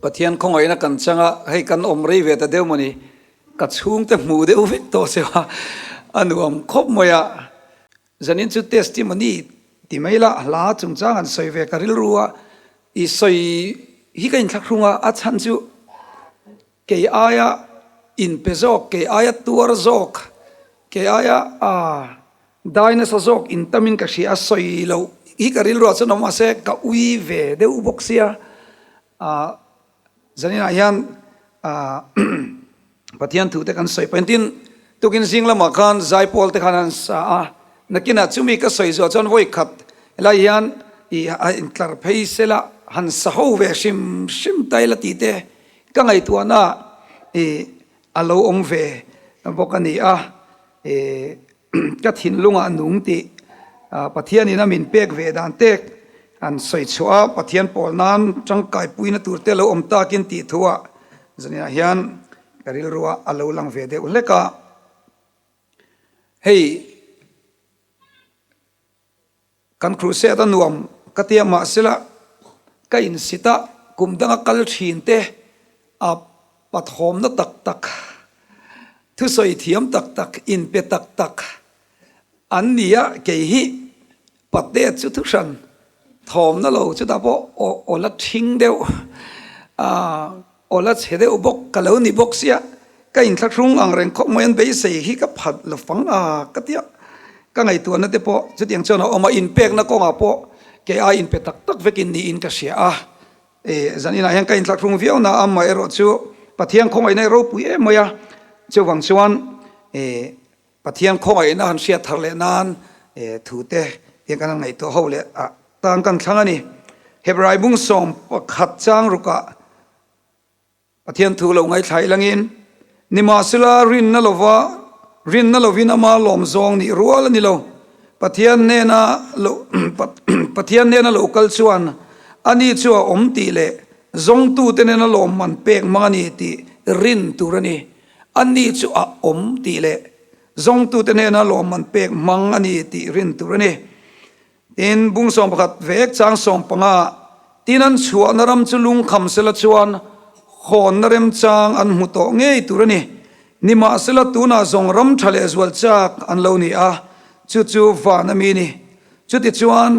Pathian khawngaihna kan chang a, hei kan awm rei ve ta deuh maw ni, ka chhungte hmuh deuh vek tawh se a, a nuam khawp mai a. Zanin chu testimony ti mai la, hla chungchang an sawi ve ka rilru a, i sawi hi ka inthlahrung a, a chhan chu kei aia inpe zawk, kei aia tuar zawk, kei aia aa Dai nasa zawk in tamin ka hria a sawi loh hi ka rilruah chuan awm mahse ka ui ve deuh bawk sia ah zaninah hian ah Pathian thu te kan sawi pawhin tin tukin zing lamah khan zaipawl te khan an sa a nakinah chumi ka sawi zuah chuan vawi khat helai hian ih a intlar phei sela han sa ho ve hrim hrim ta ila tih te ka ngaihtuahna ih a lo awm ve bawk a ni a. E ka thinlungah nung tih Pathianin a min pek ve dan tek an sawi chhuah a, Pathian pawl nan tangkaipuina tur te lo awm takin tih thuah zaninah hian ka rilruah a lo lang ve deuh hlek a. Hei kan crusade a nuam ka tia mahsela ka insit a, kum danga kal thin te a pathawmna tak tak, thusawi thiam tak tak, inpe tak tak an ni a, kei hi pate chu thuhran thawmna lo chutah pawh aw la thing deuh Aw la chhe deuh bawk ka lo ni bawk sia, ka inthlahrung ang reng khawp mai an beisei hi ka phat lo fang a ka tia. Ka ngaihtuahna te pawh chutiang chuan a awm a, inpekna kawngah pawh kei ai inpe tak tak vekin niin ka hria a. E zaninah hian ka inthlahrung viau na a, amaherawh chu Pathian khawngaihna i ropui em mai a, chuvang chuan e Pathian khawngaihna han hriat thar leh nan e thute hian kan han ngaihtuah ho leh a tan kan thlang a ni. Hebrai bung 11 chang rukah Pathian thu lo ngaithla ilangin, Nimahsela rinna lova rinna lovin ama lawm zawng nih rual a ni lo. Pathian hnena lo Pathian hnena lo kal chuan ani chu a awm tih leh zawngtute nena lawmman pek hmang a ni tih rin tur a ni. Ani chu a awm tih leh zawngtute hnena lawmman pek hmang a ni tih rin tur a ni. Tin, bung 11 vek chang 15 tin an chhuahna ram chu lungkham sela chuan hawnna remchang an hmu tawh ngei tur a ni. Nimahsela tunah zawng ram tha leh zual chak an lo ni a, chu chu van a mi ni. Chutichuan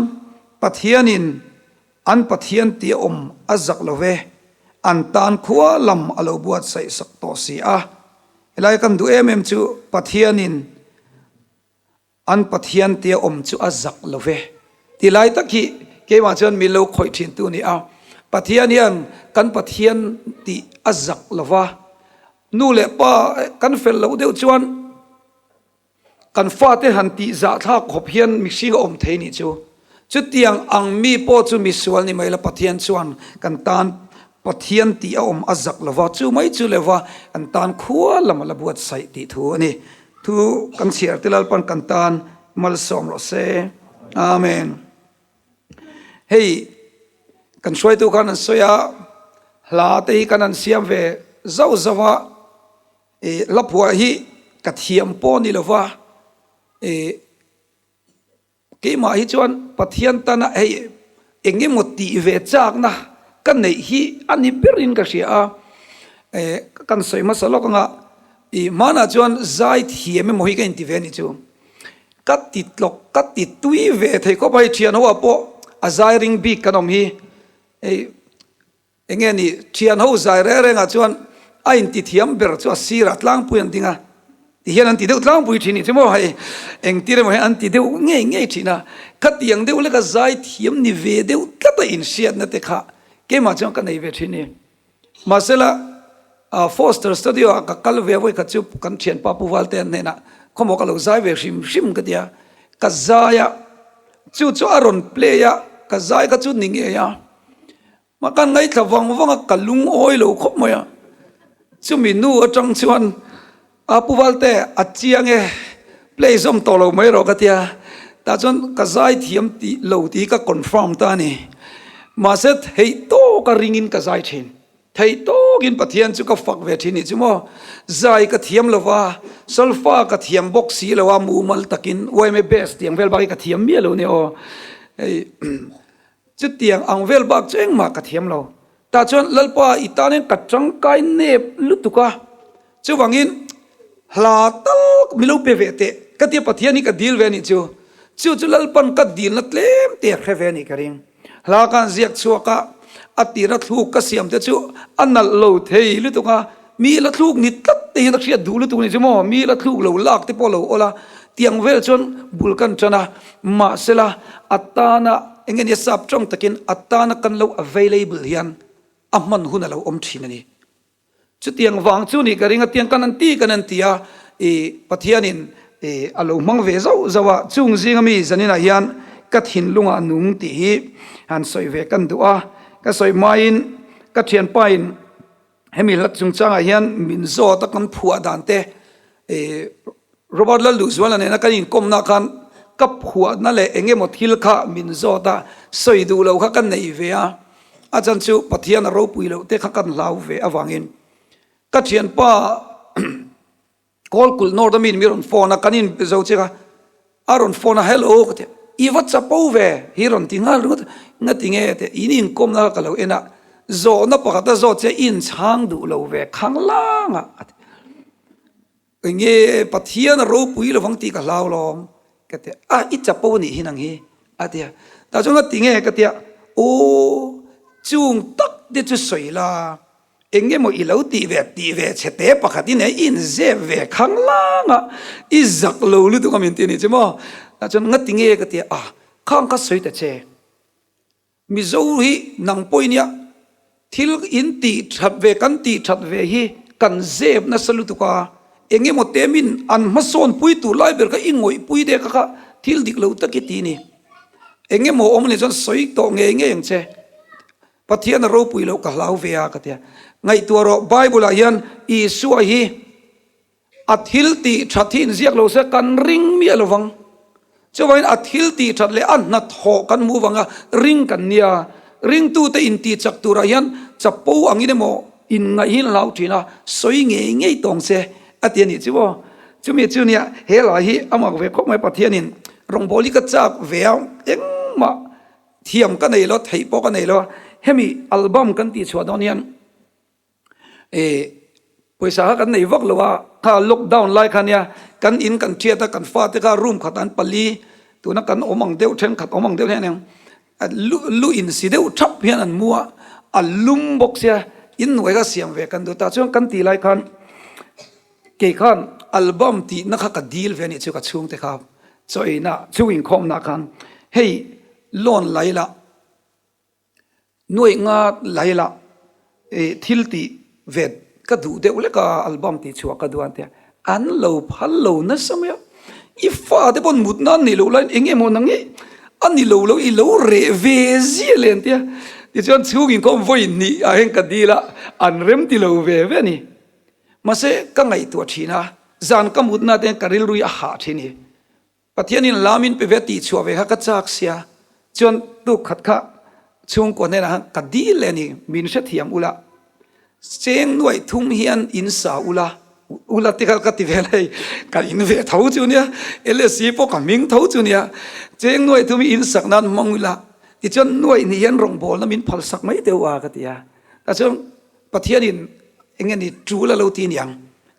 Pathianin An Pathian tih a awm a zak lo ve, an tan khua lam a lo buatsaih sak tawh si a. Helai kan duh em em chu Pathianin an Pathian tih a awm chu a zak lo ve tih lai tak hi keimah chuan min lo khawih thin tu a ni a. Pathian hian kan Pathian tih a zak lo va, nu leh pa kan fel loh deuh chuan Kan fate han tih zahthlak khawp hian mihring a awm thei nih chu. Chutiang ang mi pawh chu misual ni mai la Pathian chuan kan tan Pathian tih a awm a zak lova, chu mai chu lova kan tan khua lam a la buatsaih tih thu a ni. Thu kan chhiar te Lalpan kan tan malsawm rawh se. Amen. Hei kan hruaitu khan an sawi a, hla te hi kan han siam ve zauh zauh a, E hla phuah hi ka thiam pawh ni lova, e keimah hi chuan Pathian tana hei eng emaw tih ve chakna ka neih hi a ni berin ka hria a, e kan sawi hmasa lawk anga i hmanah chuan zai thiam emaw hi ka inti ve a nih chu, ka ti tlawk ka ti tui ve thei khawp a, hei thian ho ah pawh a zai ring bik kan awm hi, hei. Enge ni, thian ho zai reng rengah chuan a inti thiam ber chu a sirah tlangpui an ding a, ti hian an ti deuh tlangpui thin nih chu maw hei, engtir emaw hian an ti deuh ngei ngei thin a, khatiang deuh leka zai thiam ni ve deuh tlat a inhriatna te kha keimah chuan ka nei ve thin ni. Mahsela Foster Studio ah ka kal ve a vawikhat chu kan thianpa Pu Valte an hnenah khawmaw ka lo zai ve hrim hrim ka ti a, ka zai a, chu chu a rawn play a, ka zai kha chu ni ngei a. Mah kan ngaithla vang vang a, ka lungawi lo khawp mai a. Chumi nu atang chuan a Pu Valte a chiang e, play zawm tawh lo mai rawh ka ti a. Tah chuan ka zai thiam tih lo tih hi ka confirm ta a ni. Mahse theih tawka ringin ka zai thin. Theih tawkin Pathian chu ka fak ve thin nih chu maw. Zai ka thiam lo va, solfa ka thiam bawk si lo a, mumal takin yma best tiang vel bak hi ka thiam miah lo nia aw. Hei. Chutiang ang vel bak chu engmah ka thiam lo. Tah chuan Lalpa i tan hian ka tangkai nep lutuk a, chuvangin hla tal mi lo pe ve teh ka tia Pathian hi ka dil ve a nih chu. Chu chu Lalpan ka dilna tlem te a hre ve a nih ka ring. Hla ka han ziak chhuak a, a tira thluk ka siam te chu a nalh lo thei lutuk a, mi la thluk ni tlat te hian a hriat duh lutuk a nih chu maw, mi la thluk lo lak te pawh a lo awl a, tiang vel chuan bul kan tan a, mahsela a tana eng nge nia sap tawng takin a tana kan lo available hian a hman hun a lo awm thin a ni. Chutiang vang chu nih ka ring a, tiang kan an ti kan an ti a, i Pathianin i a lo hmang ve zauh zauh a, chung zinga mi zaninah hian ka thinlungah nung tih hi han sawi ve kan duh a, ka sawi hmain ka thianpain hemi hla chungchangah hian min zawt a kan phuah dan te i Robert Lalduhzuala nena kan inkawmna khan ka phuahna leh eng emaw thil kha min zawt a, sawi duh loh kha ka nei ve a, a chan chu Pathian a ropui loh te kha kan hlau ve avangin ka thianpa Kawl kulh North a mi rawn phone a, kan in zo chiang a, a rawn phone a hello ka ti a, i va chapo ve hi rawn ti nghal ringawt a, ngati nge teh in inkawmna kha ka lo en a, zawhna pakhat a zawt che i inchhang duh lo ve khanglang a a ti. Enge Pathian a ropui lovang tih ka hlau lawm ka ti a, i chapo anih hi nang hi a ti a, tah chuan a ti nge ka ti a, aw chung tak te chu sawi la, eng emaw i lo tih ve tih ve chhe te pakhat i nei i inzep ve khang lang a, i zak lo lutuk a min ti anih chu maw, tah chuan nga ti nge ka ti a, ah khang kha sawi ta che. Mizo hi nang pawh i nia, thil in tih that ve kan tih that ve hi kan zep nasa lutuk a, eng emaw te min an hmasawn pui tur lai ber kha i ngawih pui dek a kha thil dik lo tak i ti ni. Eng emaw awm anih chuan sawi tawh ngei ngei ang che. Pathian a ropui loh ka hlau ve a ka ti a. Ngaihtuah rawh Bible ah hian Isua hi A thil tih that hi inziak lo se kan ring miah lo vang. Chuvangin a thil tih that leh a hnathawh kan hmuh vanga ring kan nia. Ringtute intih chak turah hian chapo angin emaw inngaihin hlau thin a, sawi ngei ngei tawng se a ti a nih chu aw. Chumi chu nia he lai hi a mak ve khawp mai Pathianin rawngbâwl hi ka châk ve a, engmah thiam ka nei lo, theih pawh ka nei lo a, hemi album kan tihchhuah dawn hian Eh pawisa kha kan nei vak lo a, kha lockdown lai kha nia kan in kan thiat a kan fate kha room khat an pali tuna kan awm ang deuh thenkhat awm ang deuh hian eng lu lu in si deuh thap hian an mu a, a lum bawk sia in hnuai kha siam ve kan duh ta chuan kan tih lai khan kei khan album tihna kha ka dil ve a nih chu ka chhungte kha chaw eina chhung inkhawmna khan hei loan lai lah. Nuaih nga lai lah ih thil tih ve ka duh deuh lek a album tih chhuah ka duh a tia an lo phal lo nasa mai a, i fate pawn mut nan nei loh laiin eng emaw nang hi a ni lo lo i lo reh ve zia le an tia tichuan chhung inkhawm vawi hnih ah hian ka dil a an rem ti lo ve ve a ni mahse ka ngaihtuah thin a zan ka mut na te hian ka rilru hi a hah thin i. Pathianin lam in pe ve tih chhuah ve kha ka chak sia, chuan tuk khat kha chhungkua hnenah khan ka dil leh a ni, min hrethiam ula, cheng nuaih thum hian in sa ula, ula te kha ka ti vel hei, ka in ve tho chu nia, LSC pawh ka hming tho chu nia, cheng nuaih thum hi in sak nan hmang ula, tichuan nuaih ni hian rawngbawlna min phal sak mai deuh a ka ti a, tah chuan Pathianin eng nge ni tul a lo ti niang,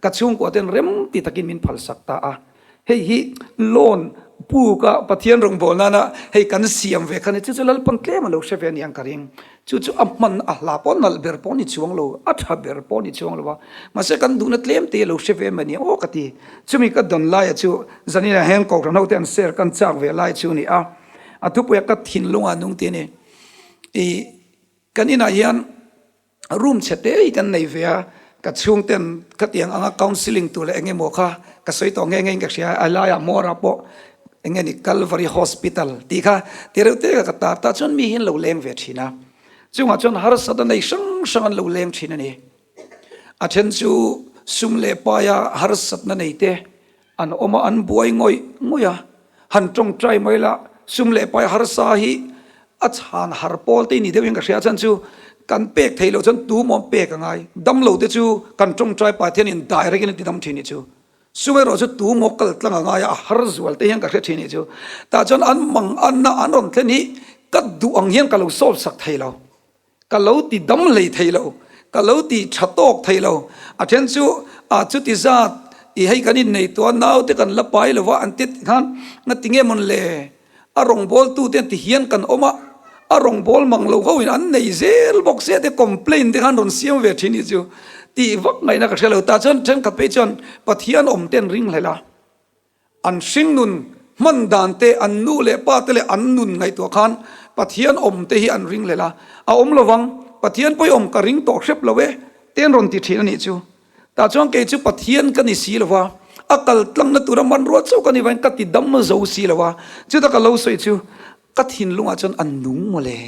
ka chhungkua ten rem ti takin min phalsak ta a, hei hi loan puk a Pathian rawngbâwl nana hei kan siam ve kha ni, chu chu Lalpan tlem a lo hre ve aniang ka ring, chu chu a hman a hla pawh nalh ber pawh ni chuang lo, a tha ber pawh ni chuang lo a, mahse kan duhna tlem te a lo hre ve mai aniang aw ka ti, chumi ka dawn laia chu zaninah hian Kohhran hote an share kan chak ve lai chu a ni a, a thupuia ka thinlungah nung ti a ni, ih kan inah hian. Room chhe te hi kan nei ve a, ka chhungten khatiang anga counselling tur leh eng emaw kha ka sawi tawh nghe nghe in ka hria a, a laiah Mawra pawh eng nge ni Calvary Hospital tih kha ti reuh te ka tar ta chuan mi hi an lo leng ve thin a, chungah chuan harsat a nei hrang hrang an lo leng thin a ni. A then chu sum leh paia harsatna nei te An awm a, an buai ngawih ngawih a, han tawngtai mai la, sum leh pai harsa hi a chhan har pawl te ni deuhin ka hria chuan chu kan pek theih loh chuan tu maw pek a ngai, dam lo te chu kan tawngtai Pathian in direct in a ti dam thin nih chu, sum erawh chu tu maw kal tlang a ngai a, a har zual te hian ka hre thin nih chu, tah chuan an mang anna an rawn thlen hi ka duh ang hian ka lo solve sak thei lo. Ka lo ti dam hlei thei lo, ka lo ti tha tawk thei lo. A then chu ah chuti zat i hei kan innei tawh a, naute kan la pai lo va an ti khan ngati nge mawn le? A rawngbawltu te ti hian kan awm a, a rawngbâwl mang lo ho in an nei zel bawk sia te complain te khan rawn siam ve thin hi chu tih vak ngaihna ka hre lo. Tah chuan thenkhat phei chuan Pathian awm te an ring hlel a, an hringnun hman dan te, an nu leh pa te leh an nun ngaihtuah khan Pathian awm te hi an ring hlel a, a awm lovang, Pathian pawh i awm ka ring tawh hrep lo e te an rawn ti thin a nih chu. Tah chuan kei chu Pathian ka ni si lo va, a kal tlangna tura hmanrua chauh ka ni vangin ka ti dam zo si lo a, chuta ka lo sawi chu ka thinlungah chuan a nung mawle,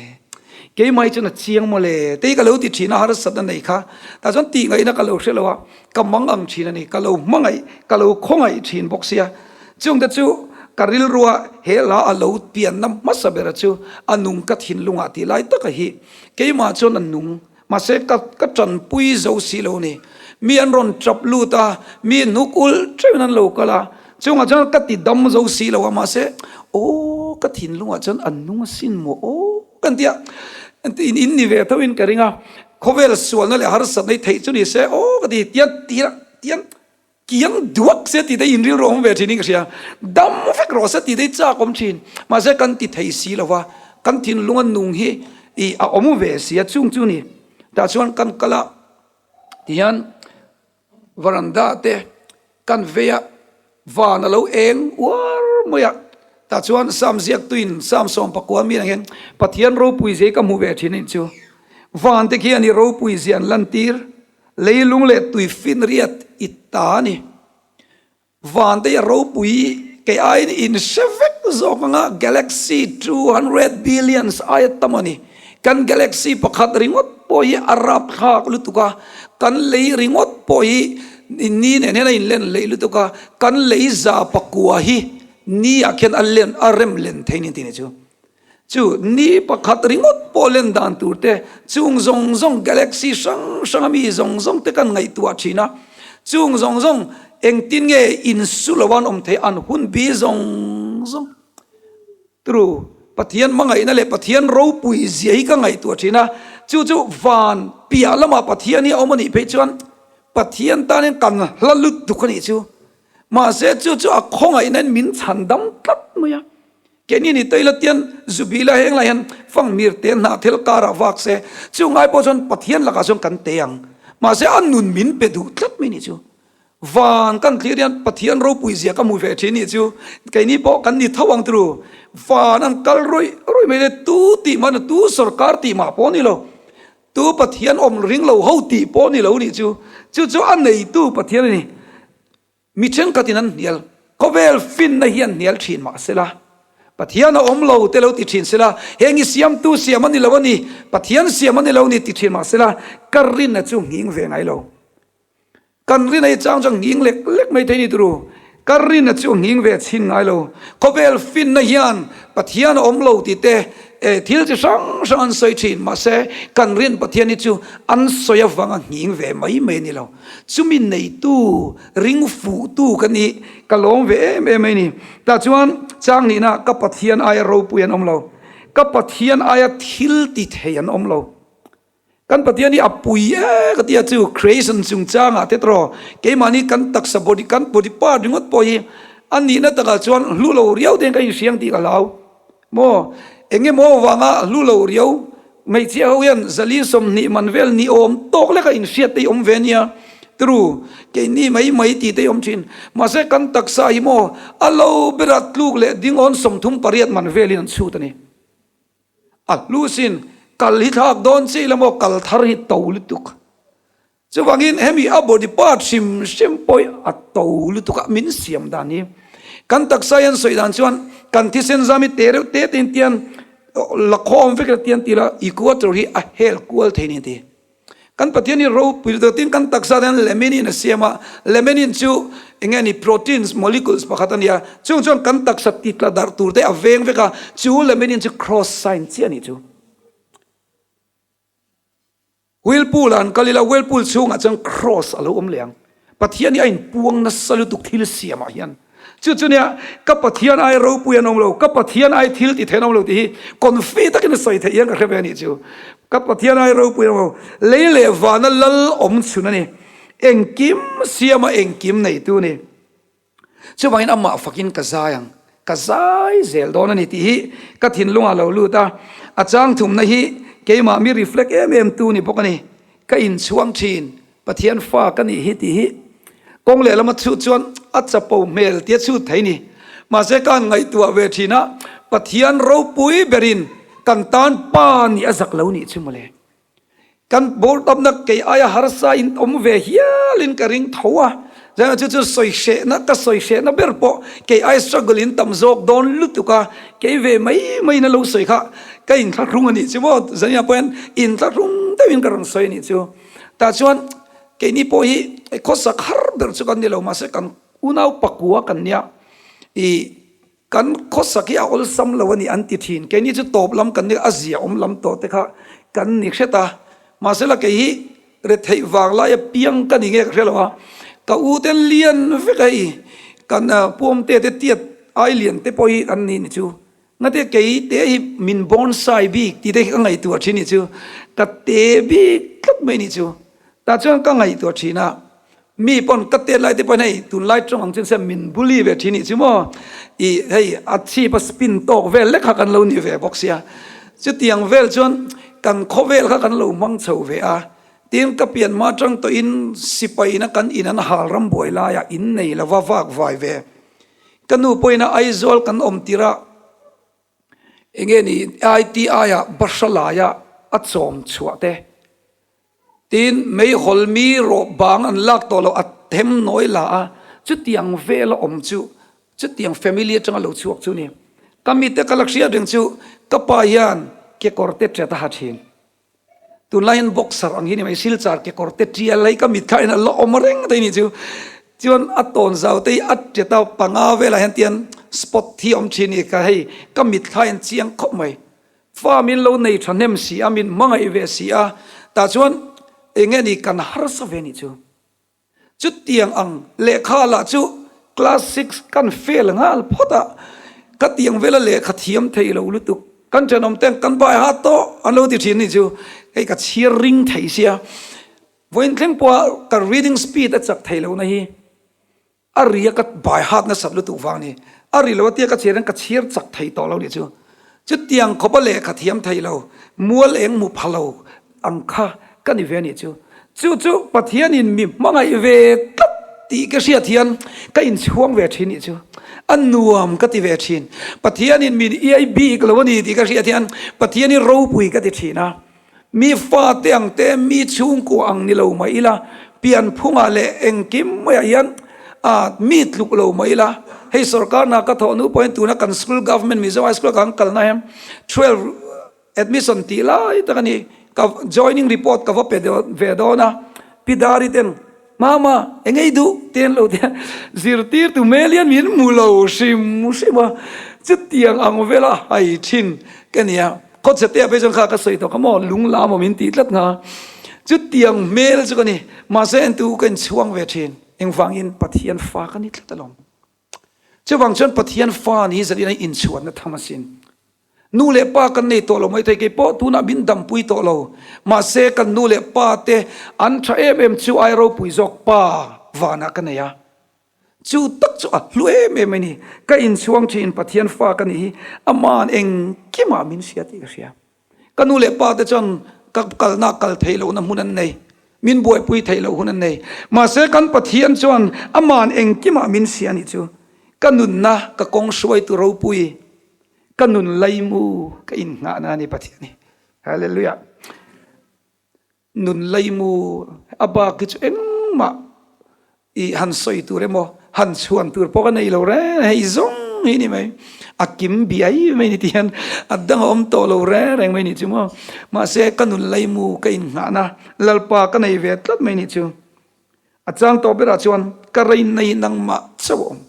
keimah hi chuan a chiang mawle tei ka lo ti thin a, harsatna nei kha tah chuan tih ngaihna ka lo hre lo a, ka mang ang thin a ni, ka lo hmangaih, ka lo khawngaih thin bawk sia, chungte chu ka rilrua he hla a lo pianna hmasa bera chu a nung ka thinlungah tih lai taka hi keimah chuan a nung. Mahse ka ka tanpui zo si lo ni. Mi an rawn tap lut a, mi hnuk ulh teuhin an lo kal a, chungah chuan ka ti dam zo si lo a, mahse aw ka thinlungah chuan an nung asin maw aw kan ti a, in in ni ve tho in ka ring a, khawvel sualna leh harsatna hi theih chu ni se aw ka ti tian tian tian Kiang duak se tih te in rilru awm ve thin in ka hria. Dam vek rawh se tih te hi chak awm thin. Mahse kan ti thei si lo va, kan thinlunga nung hi i a awm ve si a, chung chu ni. Tah chuan kan kal a, tihian varanda te kan vei a, van a lo eng uar mai a. Tah chuan Sam ziaktuin Sam sawmpakua mi ang hian Pathian ropui zia hi ka hmu ve thin a nih chu. Van te khian i ropui zia an lantir. Leilung leh tui finriat i ta a ni. Vante a ropui kei aiin in hre vek zawk anga galaxy 200 billions aia tam a ni. Kan galaxy pakhat ringawt pawh hi a rapthlak lutuk a, kan lei ringawt pawh hi ni nen hian a inlen hleih lutuk a, kan lei za pakua hi ni ah khian a len a rem len thei ni tih ni chu. Chu ni pakhat ringawt pawh len dan tur te, chung zawng zawng galaxy hrang hranga mi zawng zawng te kan ngaihtuah thin a, chung zawng zawng engtin nge insu lo an awm thei an hun bi zawng zawng tru Pathian hmangaihna leh Pathian ropui zia hi ka ngaihtuah thin a, chu chu van piah lamah Pathian hi a awm a nih phei chuan Pathian tanin kan hla lutuk a nih chu, mahse chu chu a khawngaihna in min chhan dam tlat mai a. Keini ni Taila tian Zubila heng lai hian fangmir te hnah thil karah vak se, chu ngai pawh chuan Pathian lakah chuan kan te ang. Mahse a nun min pe duh tlat mai nih chu. Van kan thlir hian Pathian ropui zia ka hmu ve thin nih chu. Keini pawh kan ni tho ang turu. Van an kal rawih rawih mai le tu tih mah tu sorkar tih mah pawh ni lo. Tu Pathian awm ring lo ho tih pawh ni lo nih chu. Chu chu a neitu Pathian a ni. Mi thenkhatin an hnial. Khawvel finna hi an hnial thin mah sela, Pathian a awm lo te lo ti thin sela, heng i siamtu siam a ni lo a ni, Pathian siam a ni lo a ni ti thin mah sela, ka rinna chu nghing ve ngai lo. Kan rinna hi chang chuan nghing lek lek mai thei ni turu. Ka rinna chu nghing ve chhin ngai lo. Khawvel finna hian Pathian a awm lo ti te, thil chi hrang hrang an sawi thin mahse, kan rin Pathian hi chu an sawi avanga nghing ve mai mai a ni lo. Chumi neitu, ring fuhtu ka ni, ka lawm ve em em mai ni. Tah chuan chang nihna ka Pathian aia ropui an awm lo, ka Pathian aia thil ti thei an awm lo. Kan Pathian hi a pui e ka tia chu creation chungchangah te tawh keimahni kan taksa body, kan body part ringawt pawh hi a nihna takah chuan hlu lo riau te hian ka inhriang tih ka hlau. Maw? Eng emaw avanga hlu lo riau hmeichhia ho hian zali 20 man vel ni awm tawk leka inhriat te hi awm ve nia. Tru, keini mai mai tih te hi awm thin. Mahse kan taksa hi maw a lo bera tluk leh dingawn 38 man velin an chhut a ni. A hlu sin, kal hi thlak dawn chi ila maw kal thar hi to lutuk. Chuvangin hemi a body part hrim hrim pawh a to lutuk a min siam dan hi kan taksa hian sawi dan chuan kan thisen zam hi te reuh te te in tian la khawm vek la tian tih la equator hi a hel kual thei ni ti. Kan Pathian hi ropui lutuk tin kan taksa hian laminin a siam a, laminin chu eng nge ni proteins molecules pakhat a nia chung chuan kan taksa ti tla darh tur te a veng vek a, chu laminin chu cross sign chiah a nih chu. Whirlpool ah an kal ila, whirlpool chhungah chuan cross a lo awm leh ang. Pathian hi a inpuang nasa lutuk thil siamah hian. Chu chu nia, ka Pathian ai ropui an awm lo, ka Pathian ai thil ti thei an awm lo tih hi confi takin a sawi theih hian ka hre ve a nih chu. Ka Pathian ai ropui ang lo. Lei leh vana lal awm chhun a ni. Engkim siama engkim neitu a ni. Chuvangin amah fakin ka zai ang, ka zai zel dawn a ni tih hi ka thinlungah lo lut a. A chang thumna hi keimah mi reflect em em tu ni bawk a ni. Ka inchhuang thin, Pathian fa ka nih hi tih hi kawng lehlam a chhut chuan a chapo hmel tia chhut thei ni. Mahse ka han ngaihtuah ve thin a, Pathian ropui berin kan tan pa nih a zak lo nih chu mawle. Kan bawr tamna kei aia harsa in awm ve hialin ka ring tho a, chuan chu chu sawi hrehna ka sawi hrehna ber pawh kei aia struggle in tam zawk dawn lutuk a, kei ve mai mai in a lo sawi kha ka inthlahrung a nih chu maw, zaniah pawh hian inthlahrung deuhin ka rawn sawi a nih chu. Tah chuan keini pawh hi khawsak har ber chu kan ni lo mahse kan unau pakua kan nia ih Kan khawsak hi a awlsam lo a ni an ti thin. Keini chu tawp lam kan ni a zia awm lam tawh te kha kan ni hret a. Mahsela kei hi retheih vang laia piang ka ni nge ka hre lo a. Ka u te lian vek a hei kan puamte te tiat ai lian te pawh hi an ni ni chu. Ngate kei te hi min bonsai bik tih te hi ka ngaihtuah thin ni chu. Ka te bik tlat mai ni chu. Tah chuan ka ngaihtuah thin a. Mi pawn ka tet lai te pawhin hei tunlai tawng ang chuan siam min bully ve thin nih chu maw ih hei a chhip a spin tawk vel lek kha kan lo ni ve bawk sia. Chutiang vel chuan kan khawvel kha kan lo hmang chho ve a, tin ka pian hma atang tawhin sipai ina kan in an hal ram buai laiah in nei lova vak vai ve. Ka nu pawhin a Aizawl kan awm tirh a enge ni ITI ah Bahra laia a chawm chhuah te Tin, meihawl mi rawh bang an lak tawh loh a them nawi la a, chutiang vela awm chu chutiang family atanga lo chhuak chu ni. Ka mite ka la hriat reng chu ka pa hian kekawr te ṭet a ha ṭhin. Tunlai hian boxer ang hi ni mai, silchar kekawr te ṭial hi ka mit kha in a la awm reng thei ni chu. Chuan a tawn zau te hi a ṭet a, panga velah hian tian spot hi a awm ṭhin ni ka hei ka mit thla hian chiang khawp mai. Fa min lo nei thahnem si a, min hmangaih ve si a, tah chuan eng nge ni kan harsa ve nih chu. Chutiang ang lehkha lah chu class six kan fail nghal phawt a, ka tiang vela lehkha thiam thei lo lutuk, kan thenawm ten kan bai hat tawh an lo ti thin nih chu, hei ka chhiar ring thei sia, vawiin thleng pawha ka reading speed a chak thei lohna hi. A ri a ka bai hat nasat lutuk vang ni. A ri lo a tia ka chhiar hian ka chhiar chak thei tawh lo nih chu. Chutiang khawpa lehkha thiam thei lo, mual eng hmu pha lo ang kha ka ni ve nih chu. Chu chu Pathianin mi hmangaih ve tlat tih ka hriat hian ka inchhuang ve thin nih chu. A nuam ka ti ve thin. Pathianin min iai bik lo a ni tih ka hriat hian Pathian hi ropui ka ti thin a. Mi fate ang te, mi chhungkua ang ni lo mah ila, pianphungah leh engkim maiah hian mi tluk lo mah ila, hei sorkar hna ka thawh hnu pawhin tuna kan school government Mizo High School a kan kalna hian 12 admission tih lai tak a ni, ka joining report ka va pe ve dawn a, Pi Dari ten Mama, eng ei duh? Te an lo ti a, zirtirtu hmel hian min hmu lo hrim hrim a, chutiang ang vela hai thin ka ni a, khawchhe te ah phei chuan kha ka sawi tawh kha maw, lung lam awm in tih tlat nga, chutiang hmel chu ka ni, mahse entu ka inchhuang ve thin, engvangin Pathian fa ka ni tlat alawm. Chuvang chuan Pathian fa ni hi zalin a inchhuanna tham asin. Nu leh pa kan nei tawh lo mai thei, kei pawh tunah min dampui tawh lo. Mahse kan nu leh pa te an tha em em chu ai ropui zawk pa vanah ka nei a. Chu tak chu a hlu em em a ni. Ka inchhuang thin Pathian fa ka nih hi aman engkimah min hria tih ka hria. Ka nu leh pa te chuan ka kalna kal theih lohna hmun an nei, min buaipui theih loh hun an nei. Mahse kan Pathian chuan aman engkimah min hria a nih chu. Ka nunna ka kawng hruaitu ropui, ka nun laimu ka innghahna a ni Pathian hi. Hallelujah. Nun laimu a bak hi chu engmah i han sawi tur emaw han chhuan tur pawh ka nei lo reng reng, hei zawng hi ni mai, a kim biai mai ni ti hian a dang a awm tawh lo reng reng mai ni chu maw. Mahse ka nun laimu ka innghahna Lalpa ka nei ve tlat mai ni chu. A chang tawh berah chuan ka reinna hi nangmah chauh a awm.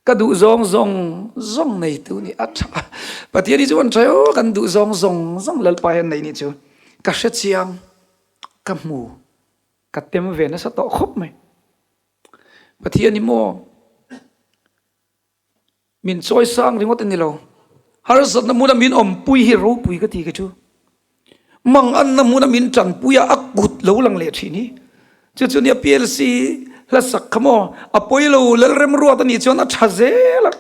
Ka duh zawng zawng zawng neitu nih a tha. Pathian hi chu an tha aw, kan duh zawng zawng zawng Lalpa hian nei nih chu. Ka hre chiang, ka hmu, ka tem ve nasa tawh khawp mai. Pathian hi maw min chawi sang ringawt a ni lo. Harsatna hmuna min awmpui hi ropui ka ti ka chu. Manganna hmuna min tanpui a, a kut lo lang leh thin hi. Chu chu nia PLC hla sak kha maw, a pawi lo Lalremruat a nih chuan a tha zel a,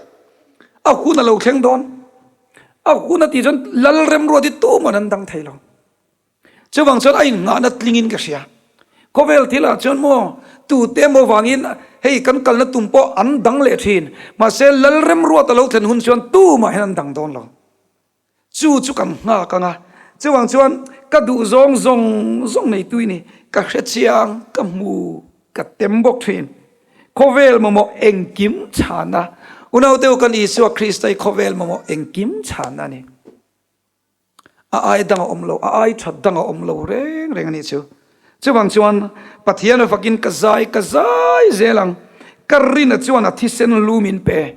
a hun a lo thleng dawn. A hun a tih chuan Lalremruat hi tuman an dang thei lo. Chuvang chuan a innghahna tlingin ka hria. Khawvel thilah chuan maw tute emaw vangin hei kan kalna tum pawh an dang leh thin. Mahse Lalremruat a lo thlen hun chuan tumah hian an dang dawn lo. Chu chu kan nghak ang a. Chuvang chuan ka duh zawng zawng zawng neitu i ni. Ka hre chiang, ka hmu, ka tem bawk thin. Khawvel mamawh engkim chhana. Unauteu kan Isua Krista hi khawvel mamawh engkim chhana a ni. A ai dang a awm lo, a ai that dang a awm lo reng reng a nih chu. Chuvang chuan Pathian a fakin ka zai ka zai zel ang, ka rina chuan a thisen lu min pe.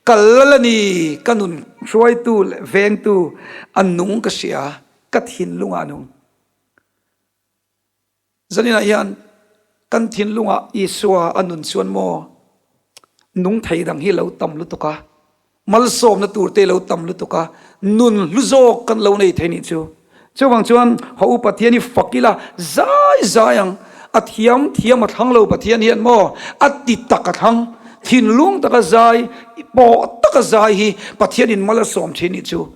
Ka lal a ni, ka nun hruaitu leh vengtu a nung ka hria, ka thinlungah a nung. Zaninah hian kan thinlungah Isua a nun chuan maw nung thei dang hi lo tam lutuk a, malsawmna tur te lo tam lutuk a, nun hlu zawk kan lo nei thei nih chu. Chuvang chuan haw u Pathian hi fak ila zai zai ang, a thiam thiam a thlang lo Pathian hian maw a ti tak a thlang, thinlung taka zai, pawh taka zai hi Pathianin mal a sawm thin nih chu.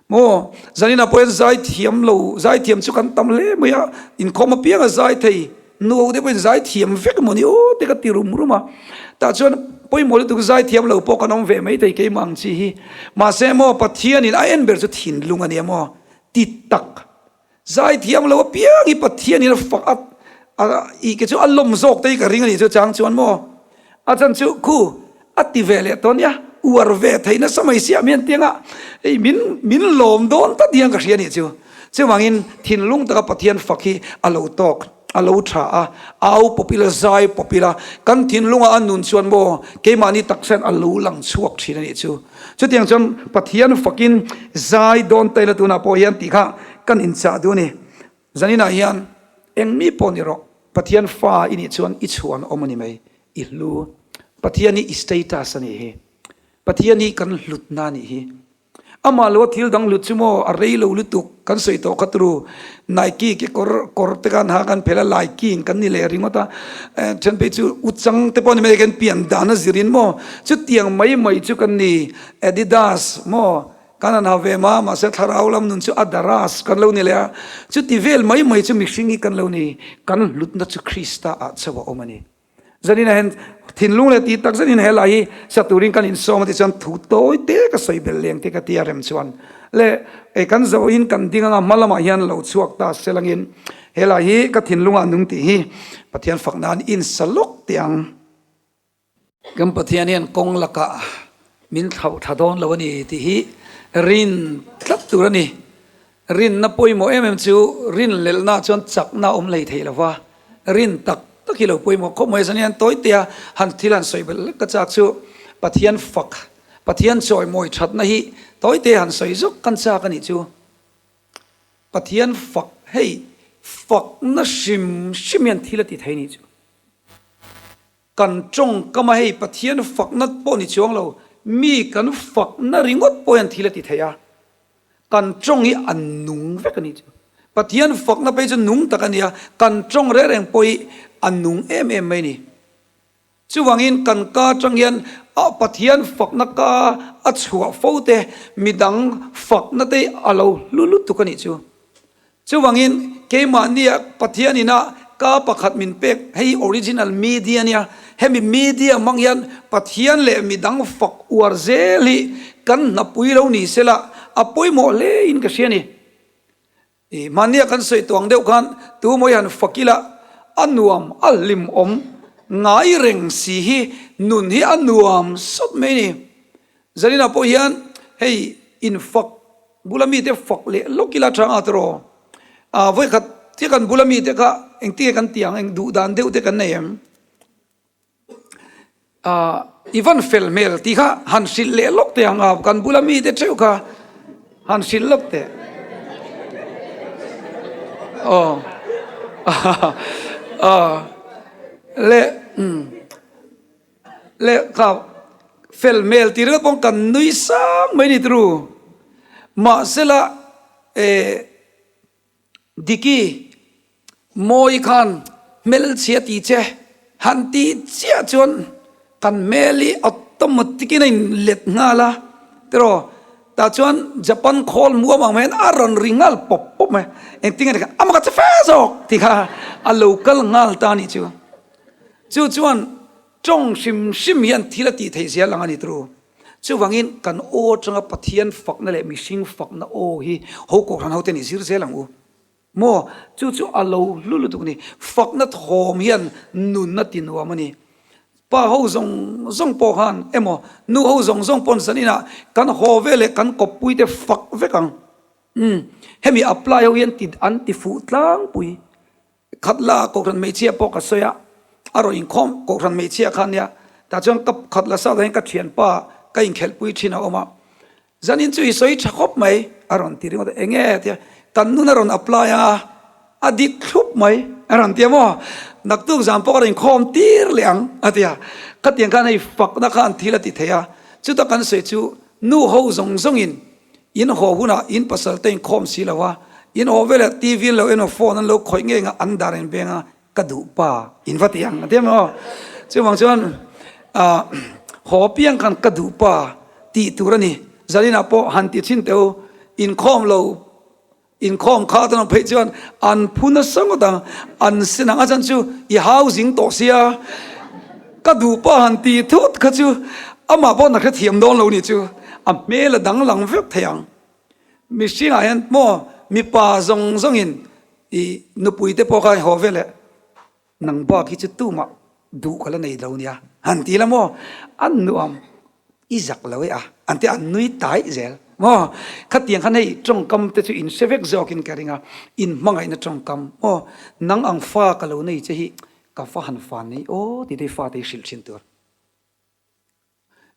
Maw, zaninah pawh hian zai thiam lo, zai thiam chu kan tam hle mai a, inkhawm apianga zai thei, nuho te pawhin zai thiam vek maw ni aw te ka ti rum rum a, tah chuan pawimawh lutuk zai thiam lo pawh kan awm ve mai thei keimah ang chi hi, mahse maw Pathianin a en ber chu thinlung a nia maw ti tak. Zaithiam lo apiang hi Pathianin a fak a, i ke chu a lawm zawk te hi ka ring a nih chu chang chuan maw a chan chu khu a ti ve leh tawh nia uar ve thei nasa mai siam hian tianga hei min min lawm dawn ta diang ka hria nih chu chuvangin thinlung taka Pathian fak hi a lo tawk a lo tha a au pawp ila zai pawp ila kan thinlunga a nun chuan maw keimahni taksa hian a lo lang chhuak thin a nih chu. Chutiang chuan Pathian fakin zai dawn ta ila tunah pawh hian tih kha kan inchah duh a ni. Zaninah hian eng mi pawh ni rawh, Pathian fa i nih chuan i chhuan awm a ni mai, i hlu. Pathian hi i status a nih hi. Pathian hi kan hlutna a nih hi. Amah loa thil dang hlut chu maw a rei lo lutuk kan sawi tawh kha turu. Nike ke kawr kawr te khan ha kan phelh a, Laiking kan ni leh ringawt a, then phei chu Uchang te pawh ni mai kan pian dan a zirin maw chutiang mai mai chu kan ni Adidas maw kan han ha ve ma mahse thlarau lam nun chu Adaras kan lo ni leh a, chuti vel mai mai chu mihring hi kan lo ni, kan hlutna chu Krista ah chauh a awm a ni. Zanin ah hian thinlung leh tih tak zetin he lai hi sa turin kan insawm a tichuan thu tawi te ka sawi belh leng te ka ti a rem chuan le e kan zohin kan ding anga hma lamah hian lo chhuak ta se langin he lai hi ka thinlungah nung tih hi Pathian fak nan insa lawk teh ang. Kan Pathian hian kawng lakah min thlauh thla dawn lo a ni tih hi rin tlat tur a ni. Rinna pawimawh em em chu rinlelhna chuan chakna a awm hlei thei lo va, rin tak tak hi lo pawimawh khawp mai. Chuan tawitea han thil han sawi belh lek ka chak chu Pathian fak, Pathian chawimawi thatna hi tawitea han sawi zawk kan chak a nih chu. Pathian fak hei fakna hrim hrim hian thil a ti thei a nih chu. Kan tawngkam a hei Pathian fakna pawh ni chuang lo, mi kan fakna ringawt pawh hian thil a ti thei a. Kan tawng hi a nung vek a nih chu. Pathian fakna phei chu nung tak a ni a, kan tawng reng reng pawh hi a nung em em mai a ni. Chuvangin kan ka atang hian a Pathian fakna ka a chhuah fo te, midang fakna te hi a lo hlu lutuk a nih chu. Chuvangin, keimahnia Pathian ina ka pakhat min pek, hei hi original media nia, hemi media hmang hian Pathian leh midang fak uar zel hi kan hnapui lo ni sela a pawimawh hle in ka hria ni. I hmania kan sawi tuang deuh khan tu mawi han fak ila a nuam a hlimawm ngai reng si hi nun hi a nuam sawt mai ni. Zaninah pawh hian hei infak Bula mite fak leh lawk ila tha nga tiraw? Ah vawikhat chiah kan bula mite kha engtinge kan ti ang, eng duh dan deuh te kan nei em? Ah i van fel hmel tih kha han hrilh leh lawk teh ang a, kan bula mite theuh kha han hrilh lawk teh. Aw ah leh umm. Lehkha fel hmel tih ringawt pawh kan nui sang mai ni tru. Mahsela eh Diki, Mawi khan hmelchhia ti che han tih chiah chuan kan hmel hi automatic in a in let nghal a tiraw tah chuan Japan khawl muam ang mai hian a rawn ri nghal pawp pawp mai engtin nge a maka che fe zawk tih kha a lo kal nghal ta a nih chu chu chuan tawng hrim hrim hian thil a tih theih zia lang a ni tiraw chuvangin kan aw atanga Pathian fakna leh mihring fakna aw hi ho kohhran ho ten i zir zel ang u. Maw? Chu chu a lo hlu lutuk a ni. Fakna thawm hian nun a ti nuam a ni. Pa ho zawng zawng pawh khan emaw nu ho zawng zawng pawn zan inah kan haw ve leh kan kawppui te fak vek ang. Umm hemi apply ho hian ti an ti fuh tlangpui. Khat la Kohhran hmeichhia pawh ka sawi a, a rawn inkhawm Kohhran hmeichhia kha nia. Tah chuan ka khat la sat ah hian ka thianpa ka inkhelhpui thin a awm a. Zanin chu i sawi tha khawp mai a rawn ti ringawt a, enge tia kan nun a rawn apply a, a dik thlup mai a rawn ti a maw, naktuk zan pawh ka rawn inkhawm tir leh ang a ti a, khatiang khan hei fakna khan thil a ti thei a, chuta kan sawi chu nu ho zawng zawngin in haw hunah in pasal te inkhawm si lo a, in haw veleh TV an lo en a phone an lo khawih ngei ang a an dar in beng a, Ka duh pa in va ti ang a ti emaw? Chuvang chuan ah haw piang khan ka duh pa tih tur a ni. Zaninah pawh han ti thin teh u, inkhawm lo inkhawm kha tan phei chuan an phu nasa ngawt ang, an sin ang a chan chu i hau zing tawh sia ka duh pa han ti thut kha chu amah pawh na hrethiam dawn lo nih chu a hmel a danglam vek thei ang. Mihringah hian maw mipa zawng zawngin I nupui te pawh kha haw vel eh, nang bak hi chu tumah duh ka la nei lo nia, han ti la maw? An nuam i zak lo e a, an ti a, an nui taih zel maw? Khatiang khan hei tawngkam te chu in hre vek zawkin ka ring a, in hmangaihna tawngkam maw? Nang ang fa ka lo nei che hi ka va han fa nei aw tih te hi fate hi hrilh thin tur.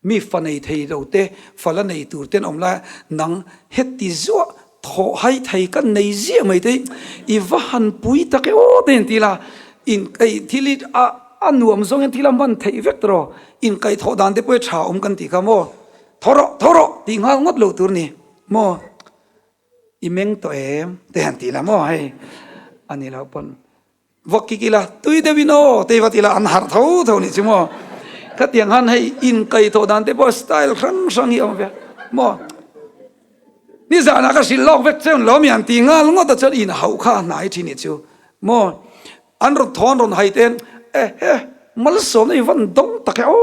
Mi fa nei thei lo te, fa la nei tur ten awm lai a, nang heti zuah thawh hai thei ka nei ziah mai te hi i va han pui tak e aw te in ti la, in ei thil hi a a nuam zawng hian thil a hman theih vek tawh rawh, inkaihthawh dan te pawh hi tha awm kan tih kha maw, thaw rawh thaw rawh tih nghal ngawt lo tur ni maw, i meng tawh em te han ti la maw hei a ni loh pawn. Vawk kik ila, tui deuh in aw tei vat ila an harh tho tho nih chu maw. Khatiang han hei inkai thawh dan te pawh style hrang hrang hi a awm ve maw. Nizanah ka hrilh lawk vek chuan lo mi han ti nghal ngawt a chuan in hauh kha a hnai thin nih chu maw. An rawn thawn rawn hai te e he malsawmna i van dawng tak e aw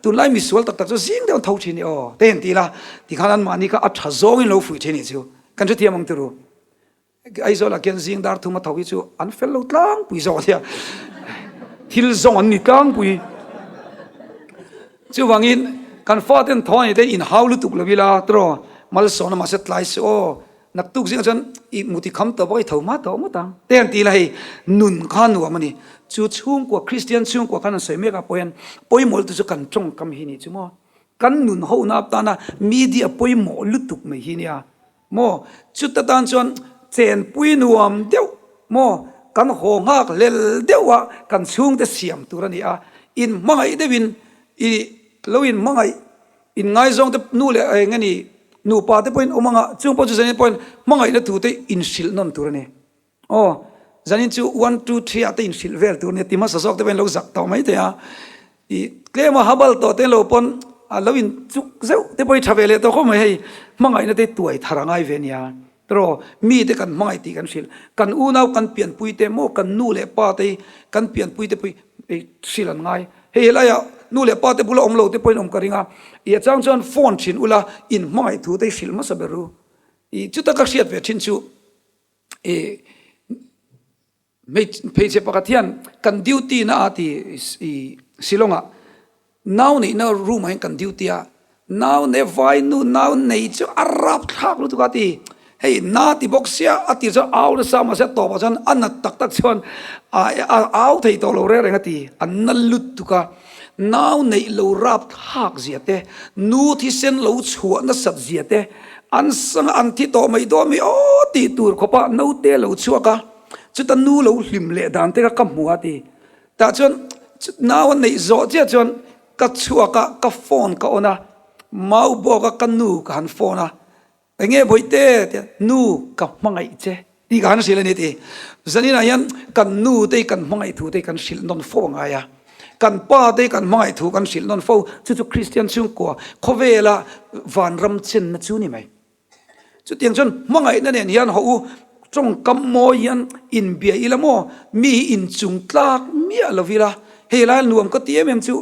tunlai misual tak tak chu zing deuh an tho thin i aw te han ti ila tikhan anmahni kha a tha zawngin lo fuih thin nih chu kan hrethiam ang turu. Aizawlah khian zing dar thum a tho hi chu an fel lo tlangpui zawk a nia, thil zawng an ni tlangpui. Chuvangin kan faten tho a nih te inhau lutuk lo ila tiraw malsawmna mahse tlai se aw naktuk zingah chuan i muti kham tawh bawk a i tho hma tawh ngawt ang te an ti la hei nun kha nuam a ni. Chu chhungkua Kristian chhungkua khan an sawi mek ah pawh hian pawimawh lutuk chu kan tawngkam hi ni chu maw kan nun hohna atana media pawimawh lutuk mai hi nia. Maw? Chuta tan chuan chenpui nuam deuh maw? Kan haw nghak hlel deuh a, kan chhungte siam tur a ni a. In hmangaih deuhin i lo in hmangaih, in ngaizawng te nu leh eng nge ni nupa te pawhin awm anga, chung pawh chu zanin pawhin hmangaihna thu te inhrilh nawn tur a ni. Aw, zanin chu one, two, three ah te inhrilh vel tur nia ti hmasa zawk te pawhin lo zak tawh mai thei a. I tlem a habal tawh te lo pawn a lo in chuk zeuh te pawh hi tha ve leh tawh khawp mai hei hmangaihna te tuai thar a ngai ve nia. Tiraw, mi te kan hmangaih tih kan hrilh. Kan unau kan pianpui te maw kan nu leh pa te hi kan pianpui te pawh hi hrilh an ngai. Hei helaiah nu leh pa te bula awm lo te pawhin awm ka ring a. I a chang chuan phone thin ula in hmangaih thu te hi hrilh hmasa ber u. I chuta ka hriat ve thin chu i hmeichhe pakhat hian kan duty na a ti i Shillong ah nau neihna room ah hian kan duty a nau nei vai nu nau nei chu a rap thlak lutuk a ti hei na ti bawk sia a tir chuan au nasa mahse a tawpah chuan a nat tak tak chuan a au thei tawh lo reng reng a ti a na lutuk a nau neih lo rap thlak zia te nu thisen lo chhuah nasat zia te An sang a, an thi tawh mai dawn mi aw tih tur khawpa naute lo chhuak a, chuta nu lo hlim leh dan te kha ka hmu a ti. Tah chuan nau a neih zawh chiah chuan ka chhuak a, ka phone ka on a, mau bawk a ka nu ka han phone a, enge Bawihte tia nu ka hmangaih che. Tih ka han hrilh a ni ti. Zaninah hian kan nu te hi kan hmangaih thu te hi kan hrilh nawn fo a ngai a. Kan pa te hi kan hmangaih thu kan hrilh nawn fo. Chu chu Kristian chhungkua khawvela vanram chenna chu ni mai. Chutiang chuan hmangaihna nen hian haw u tawngkam mawi hian inbia ila maw mi hi inchung tlak miah lo ila hei lai nuam ka ti em em chu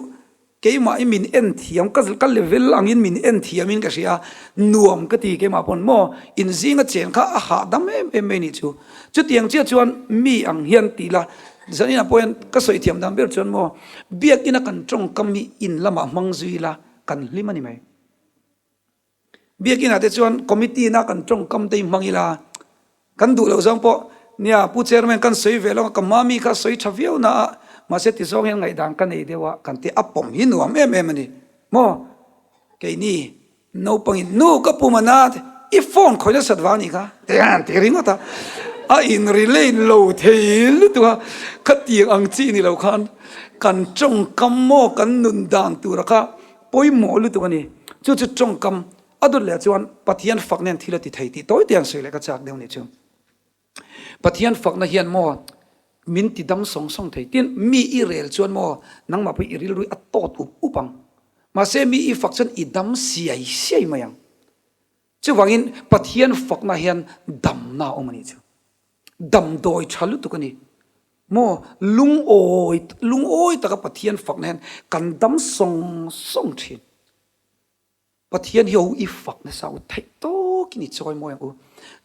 keimah hi min en thiam ka ka level angin min en thiam in ka hria nuam ka ti keimah pawn maw inzinga chen kha a hahdam em em mai nih chu chutiang chiah chuan mi ang hian ti ila zaninah pawh hian ka sawi thiam dan ber chuan maw biakina kan tawngkam hi in lamah hmang zui ila kan hlim a ni mai. Biakinn ah te chuan committee na kan tawngkam te hi hmang ila, kan duh loh zawng pawh nia Pu Chairman kan sawi ve lo a, ka mami kha sawi tha viau na a, mahse ti zawng hian ngaihdan ka nei deuh a, kan ti a pawm hi nuam em em a ni maw? Keini naupangin nu ka pum a na i phone khawih nasat vang a nih kha ti hian an ti ringawt a, a in relate lo thei lutuk a, khatiang ang chi ni lo khan kan tawngkam maw kan nun dan tura kha Pawimawh lutuk a ni. Chu chu tawngkam a dawt leh chuan Pathian fakna hian thil a ti thei tih tawi te an sawi leh ka chak deuh nih chu. Pathian fakna hian maw min ti dam sawng sawng thei. Tin, mi i rel chuan maw nangmah pawh i rilru a tawt up up ang. Mahse mi i fak chuan i dam siai siai mai ang. Chuvangin Pathian fakna hian damna a awm a nih chu. Damdawi tha lutuk a ni. Maw lungawi lungawi taka Pathian fakna hian kan dam sawng sawng thin. Pathian hi ho i fak nasa u theih tawkin i chawimawi ang u.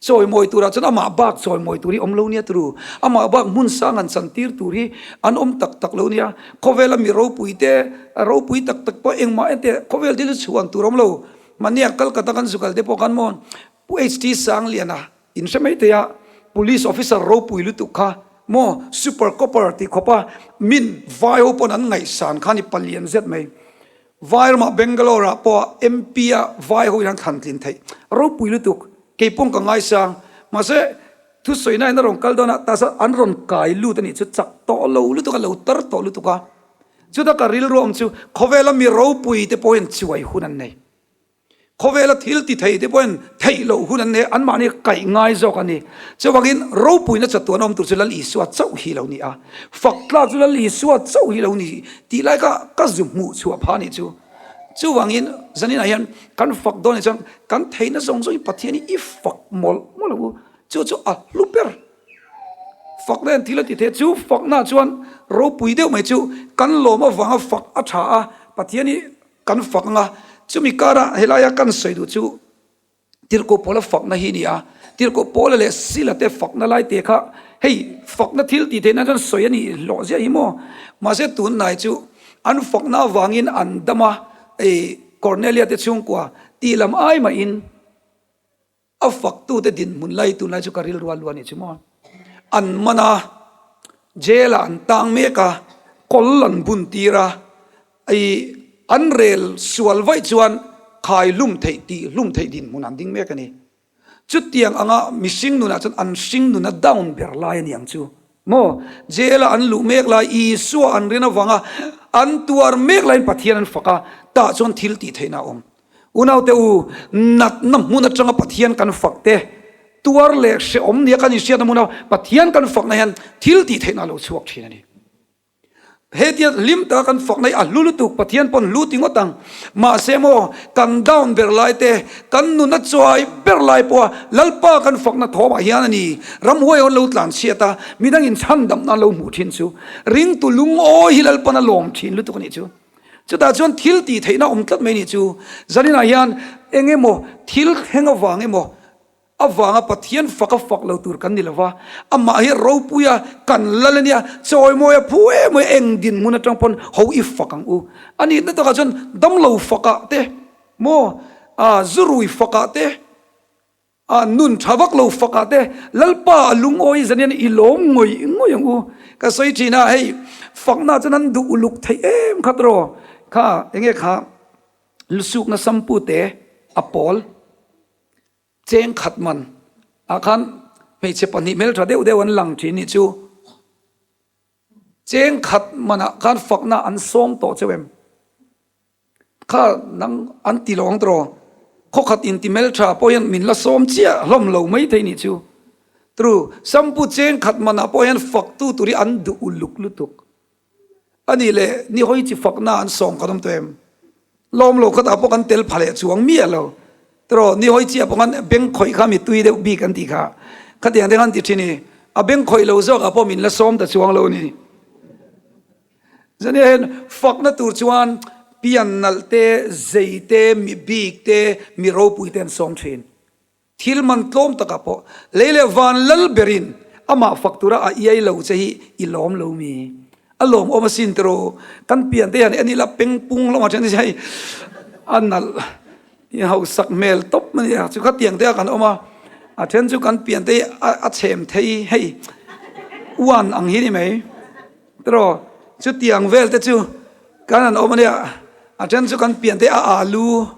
Chawimawi turah chuan amah bak chawimawi tur hi awm lo nia turu. Amah bak hmun sang an chantir tur hi an awm tak tak lo nia. Khawvela mi ropui te ropui tak tak pawh engmah ente khawvel thil chu chhuan tur awm lo. Mahnia Calcutta kan zu kal te pawh khan maw Pu HT Sangliana in hre mai thei a, Police officer ropui lutuk kha maw super copper tih khawp a min vai ho pawn an ngaihsan kha ni palian zet mai. Vai ramah Bangalore ah pawh MP a vai ho in an thlan tlin theih ropui lutuk kei pawng ka ngaisang mahse thusawi na in a rawn kal dawn a tah chuan an rawn kai lut a nih chu chak tawh lo lutuk a lo tar tawh lutuk a chuta ka rilru awm chu khawvela mi ropui te pawh hian chuai hun an nei. Khawvela thil ti thei te pawhin theih loh hun an nei, anmahni kaih ngai zawk a ni. Chuvangin ropuina chatuan awm tur chu Lal Isua chauh hi lo ni a, fak tlak chu Lal Isua chauh hi lo ni tih lai kha ka zu hmuh chhuah phah a nih chu. Chuvangin zaninah hian kan fak dawn ah chuan kan theihna zawng zawngin Pathian hi i fak mawlh mawlh ang u, chu chu a hlu ber. Fakna hian thil a ti thei a, chu fakna chuan ropui deuh mai chu kan lawm avanga fak a tha a, Pathian hi Kan fak anga, chumi kara helaia kan sawi duh chu Tirhkoh Paula fakna hi a ni a, Tirhkoh Paula leh Sila te fakna lai te kha hei fakna thil tih theihna chuan sawi a nih hlawh ziah hi maw? Mahse tunhnai chu an fakna avangin an dam a, ei Cornelia te chhungkua tih lam ai mahin, A faktute dinhmun lai tunlai chu ka rilru a lu a nih chu maw. An man a, jail ah an tang mek a, kawl an bun tir a, i an rel sual vaih chuan khai hlum theih tih hlum theih dinhmun an ding mek a ni. Chutiang anga mihring nunah chuan an hring nun a down ber lai a ni ang chu maw. Jail a an luh mek lai, Isua an rin avanga an tuar mek laiin Pathian an fak a, tah chuan thil tih theihna a awm. Unaute u, natna hmun atanga Pathian kan fak te, tuar leh hrehawm nia kan inhriatna hmuna Pathian kan fakna hian thil tih theihna a lo chhuak thin a ni. Hetia hlim taka kan fakna hi a hlu lutuk, Pathian pawn hlu ti ngawt ang. Mahse maw, kan down ber lai te, kan nun a chuai ber lai pawha Lalpa kan fakna thawmah hian a ni ramhuai an lo tlanchhiat a, midangin chhandamna an lo hmuh thin chu. Ringtu lungawi hi Lalpan a lawm thin lutuk a nih chu. Chutah chuan thil tih theihna awm tlat mai nih chu. Zaninah hian eng emaw thil thleng avang emaw avanga Pathian fak a fak lo tur kan ni lo va, amah hi ropui a, kan lal a nia, chawimawi a phu em mai, eng dinhmun atang pawn ho i fak ang u. A nihna takah chuan damlo fakah te maw, zurui fakah te, A nun tha vak lo fak ah te Lalpa a lungawi zan hian i lawm ngawih ngawih ang u. Ka sawi thin a, hei fakna chuan an duh uluk theih em kha tawh kha enge kha lusukna sampu te a pawl cheng khat man ah khan hmeichhe pahnih hmeltha deuh deuh an lang thin nih chu cheng khat man ah khan fakna an sawm tawh cheu em. Kha nang an ti lo ang tawh. Khawkhat in ti hmeltha pawh hian min la sawm chiah hlawm lo mai thei nih chu. Tru, Shampoo cheng khat manah pawh hian faktu tur hi an duh uluk lutuk. A nih leh ni hawi chi fakna an sawm kan awm tawh em? Lawm lo khatah pawh kan tel pha leh chuang miah lo. Tiraw, ni hawi chiah pawh khan beng khawih kha mi tui deuh bik an tih kha. Khatiang te khan ti thin i, a beng khawih lo zawkah pawh min la sawm ta chuang lo ni. Zania hian fakna tur chuan pian nalh te, zei te, mi bik te, mi ropui te an sawm thin. Thil man tlawm takah pawh lei leh van lal berin amah fak tura a iai lo che hi i lawm lo mi? A lawmawm asin tiraw? Kan pian te hian en ila pengpung lamah then hei a nalh i hausak hmel tawp mai a chu khatiang te a kan awm a, a then chu kan pian te hi a chhem thei hei uan ang hi ni mai tiraw? Chutiang vel te chu kan han awm ania a then chu kan pian te a alu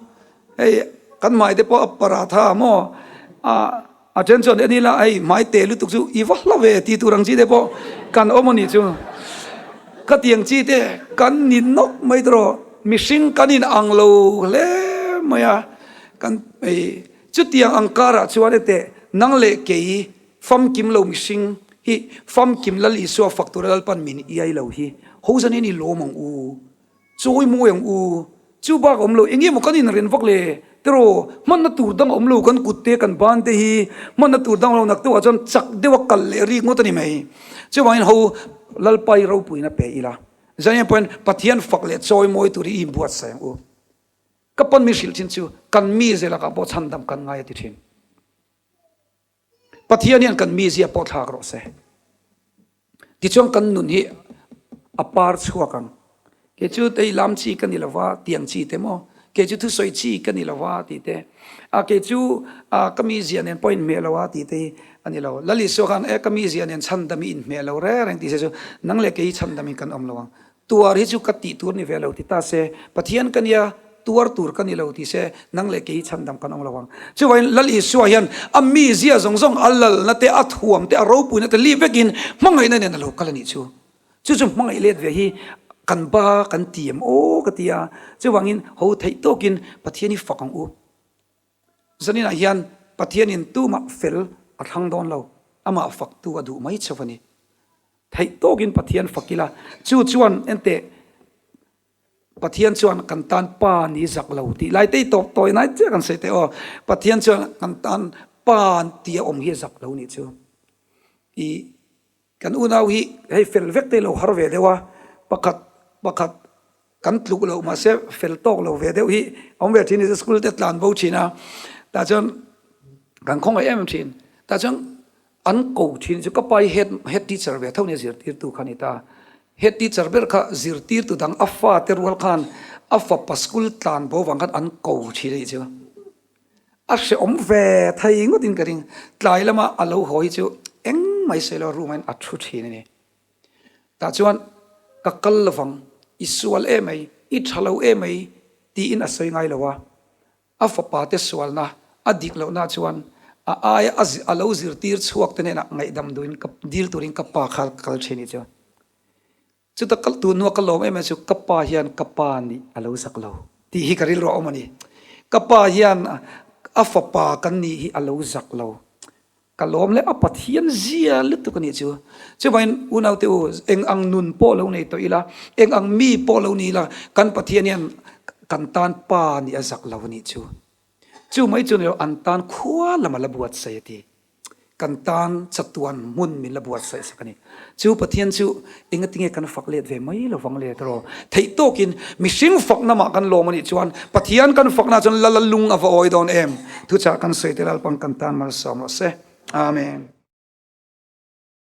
Hei kan hmai te pawh a paratha maw a a then chuan en ila hei hmai te lutuk chu i va hla ve tih tur ang chi te pawh kan awm a nih chu khatiang chi te kan ni nawk mai tawh mihring kan in ang lo hle mai a kan hei chutiang ang karah chuan heteh nang leh kei famkim lo mihring hi famkim Lal Isua fak tura Lalpan min iai lo hi ho zanin i lawm ang u. Chawi mawi ang u, chu bak a awm lo, eng nge maw kan inren vak le? Tiraw, hmanna tur dang a awm lo, kan kut te, kan ban te hi hmanna tur dang a awm lo, naktuk ah chuan chak deuh a kal leh rik ngawt a ni mai. Chuvangin ho Lalpai ropuina pe ila, Zanian pawhin Pathian fak leh chawi mawi tur hi i inbuatsaih ang u. Ka pan mi hrilh thin chu kan mize lakah pawh chhandam kan ngai a ti thin. Pathian hian kan mizia pawh thlak rawh se. Tichuan kan nun hi a par chhuak ang. Kei chu tei lam chi ka ni lova tiang chi te maw? Kei chu thusawi chi ka ni lova tih te. A kei chu a ka mizia nen pawh inhmeh lo a tih te hi a ni lo. Lal Isua khan e ka mizia nen chhandam i inhmeh lo reng reng tih se chu nang leh kei hi chhandam in kan awm lo ang. Tuar hi chu ka tih tur ni ve lo ti ta se, Pathian ka nia, tuar tur ka ni lo ti se, nang leh kei hi chhandam kan awm lo ang. Chuvangin Lal Isua hian a mizia zawng zawng, a lalna te, a thuam te, a ropuina te lip vekin hmangaihna nen a lo kal a nih chu. Chu chu hmangaih let ve hi kan ba kan ti em aw ka ti a. Chuvangin ho theih tawkin Pathian hi fak ang u. Zaninah hian Pathianin tumah fel a thlang dawn lo, amah faktu a duh mai chauh a ni. Theih tawkin Pathian fak ila, chu chuan enteh Pathian chuan kan tan pa ni zak lo tih lai te hi tawp tawi nai chiah kan sawi teh aw. Pathian chuan kan tan pa tia awm hi a zak lo nih chu. I kan unau hi hei fel vek te lo har ve deuh a, pakhat pakhat kan tluk loh mahse fel tawk lo ve deuh hi awm ve thin ni school te tlan bo thin a tah chuan kan khawngaih em em thin tah chuan an ko thin chu ka pa hi head head teacher ve tho nia zirtirtu kha ni ta head teacher ber kha zirtirtu dang a fa te rual khan a fapa school tlan bo vang khan an ko thin a nih chu a hrehawm ve thei ngawt in ka ring tlai lama a lo haw hi chu engmah sawi lo room ah hian a thu thin a ni. Tah chuan ka kal lovang, i sual em mai, i tha lo em mai tiin a sawi ngai lo a. A fapa te sualna a dik lohna chuan a aia a lo zirtir chhuak te hnenah ngaihdam duhin ka dil turin ka pa kha ka kal thin i chu. Chuta kal tu hnua ka lawm em em chu ka pa hian ka pa nih a lo zak lo tih hi ka rilru a awm a ni. Ka pa hian a fapa kan nih hi a lo zak lo. Ka lawm leh a Pathian zia lutuk a nih chu. Chuvangin unaute u, eng ang nun pawh lo nei tawh ila, eng ang mi pawh lo ni ila, kan Pathian hian kan tan pa nih a zak lo a nih chu. Chu mai chu ni lo, an tan khua lam a la buatsaih a ti. Kan tan chatuan hmun min la buatsaih sak a ni. Chu Pathian chu engatinge kan fak let ve mai lovang le tawh. Theih tawkin mihring fakna mah kan lawm a nih chuan Pathian kan fakna chuan lal a lung a va awi dawn em? Thuchah kan sawi te Lalpan kan tan malsawm rawh se. Amen.